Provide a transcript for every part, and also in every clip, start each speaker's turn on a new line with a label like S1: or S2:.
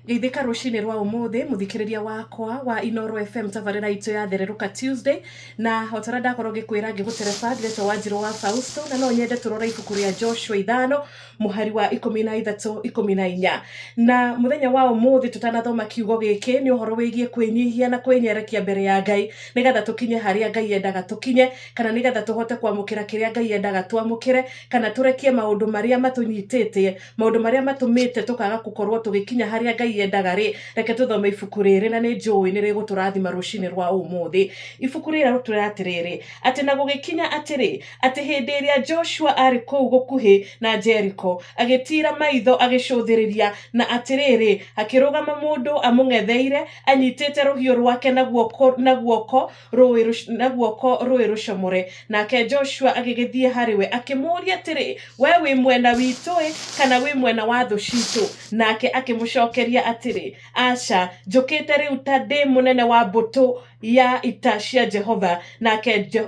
S1: Geithĩka rũcinĩ rwa ũmũthĩ, mũthikĩrĩria wakwa wa Inoro FM, tabarĩra itũ ya Thererũka Tuesday. Na o ta ũrĩa ndakorwo ngĩkwĩra ngĩgũtereba, ndĩretwo Wanjirũ wa Fausto, na no nyende tũrore ibuku rĩa Joshua 5 mũhari wa 13, 14. Na mũthenya wa ũmũthĩ, tũtanathoma kiugo gĩkĩ, nĩ ũhoro wĩgiĩ kwĩnyihia na kwĩnyerekia mbere ya Ngai, nĩgetha tũkinye harĩa Ngai endaga tũkinye, kana nĩgetha tũhote kwamũkĩra kĩrĩa Ngai endaga twamũkĩre, kana tũrekie maũndũ marĩa matũnyitĩte, maũndũ marĩa matũmĩte tũkaga gũkorwo tũgĩkinya harĩa Ngai endaga rĩ. Reke tũthome ibuku rĩrĩ, na nĩ njũĩ nĩ rĩgũtũrathima rũcinĩ rwa ũmũthĩ. Ibuku rĩrĩ rũtwĩra atĩrĩrĩ, atĩ na gũgĩkinya atĩrĩ, atĩ hĩndĩ ĩrĩa Joshua arĩ kũu gũkuhĩ na Jeriko, agĩtiira maitho agĩcũthĩrĩria, na atĩrĩrĩ, hakĩrũgama mũndũ amũng'etheire, anyitĩte rũhiũ rwake na guoko rũĩ rũcomore. Nake Joshua agĩgĩthiĩ harĩ we, akĩmũũria atĩrĩ, "We wĩ mwena witũ-ĩ, kana wĩ mwena wa thũ citũ?" Nake akĩmũcokeria atĩrĩ, "Aca, njũkĩte rĩu ta ndĩ mũnene wa mbũtũ ya ita cia Jehova."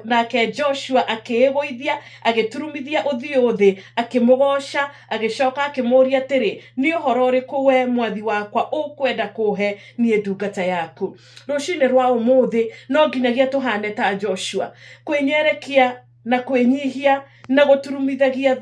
S1: Nake Joshua akĩĩgũithia, agĩturumithia ũthiũ thĩ, akĩmũgooca. Agĩcoka akĩmũũria atĩrĩ, "Nĩ ũhoro ũrĩkũ we mwathi wakwa ũkwenda kũhe niĩ ndungata yaku?" Rũcinĩ rwa ũmũthĩ, no nginyagia tũhane ta Joshua, kwĩnyerekia na kwĩnyihia na gũturumithagia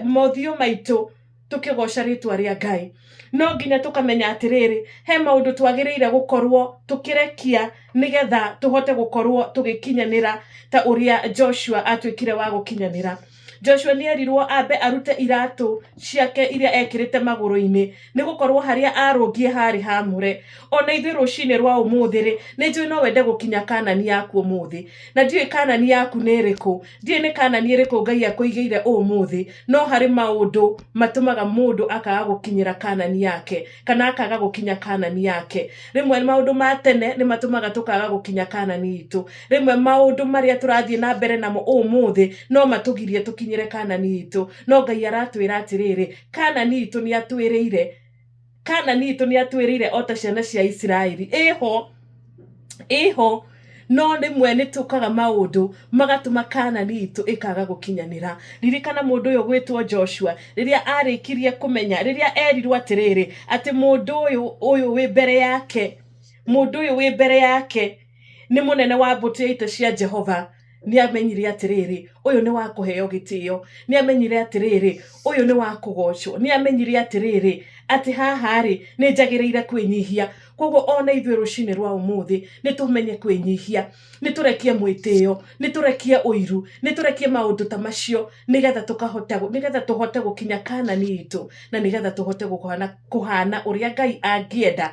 S1: mothiũ maitũ tũkĩgoca rĩtwa rĩa Ngai. No nginya tũkamenya atĩrĩrĩ, he maũndũ twagĩrĩire gũkorwo tũkĩrekia, nĩgetha tũhote gũkorwo tũgĩkinyanĩra ta ũrĩa Joshua atuĩkire wa gũkinyanĩra. Joshua nĩ erirwo ambe arute iratũ ciake iria ekĩrĩte magũrũ-inĩ, nĩ gũkorwo harĩa arũngiĩ harĩ hamũre. Ona ithuĩ rũcinĩ rwa ũmũthĩ rĩ, nĩ njũĩ no wende gũkinya Kanani yaku ũmũthĩ, na ndiũĩ Kanani yaku nĩ ĩrĩkũ, ndiũĩ nĩ Kanani ĩrĩkũ Ngai akũigĩire ũmũthĩ, no harĩ maũndũ matũmaga mũndũ akaga gũkinyĩra Kanani yake, kana akaga gũkinya Kanani yake. Rĩmwe maũndũ ma tene nĩ matũmaga tũkaga gũkinya Kanani itũ. Rĩmwe maũndũ marĩa tũrathiĩ na mbere namo ũmũthĩ no matũgirie tũkinyĩre Kanani itũ. No Ngai aratwĩra atĩrĩrĩ, Kanani itũ nĩ atwĩrĩire, Kanani itũ nĩ atwĩrĩire, o ta ciana cia Isiraeli, ĩho, ĩho, no rĩmwe nĩ tũkaga maũndũ magatũma Kanani itũ ĩkaga gũkinyanĩra. Ririkana mũndũ ũyũ gwĩtwo Joshua, rĩrĩa arĩkirie kũmenya, rĩrĩa erirwo atĩrĩrĩ, atĩ mũndũ ũyũ wĩ mbere yake, mũndũ ũyũ wĩ mbere yake nĩ mũnene wa mbũtũ ya ita cia Jehova, nĩ amenyire atĩrĩrĩ, ũyũ nĩ wa kũheo gĩtĩo. Nĩ amenyire atĩrĩrĩ, ũyũ nĩ wa kũgocwo. Nĩ amenyire atĩrĩrĩ, atĩ haha rĩ, nĩ njagĩrĩire kwĩnyihia. Koguo ona ithuĩ rũcinĩ rwa ũmũthĩ, nĩ tũmenye kwĩnyihia, nĩ tũrekie mwĩtĩo, nĩ tũrekie ũiru, nĩ tũrekie maũndũ ta macio, nĩgetha tũkahota, nĩgetha tũhote gũkinya Kanani itũ, na nĩgetha tũhote kũhana ũrĩa Ngai angĩenda.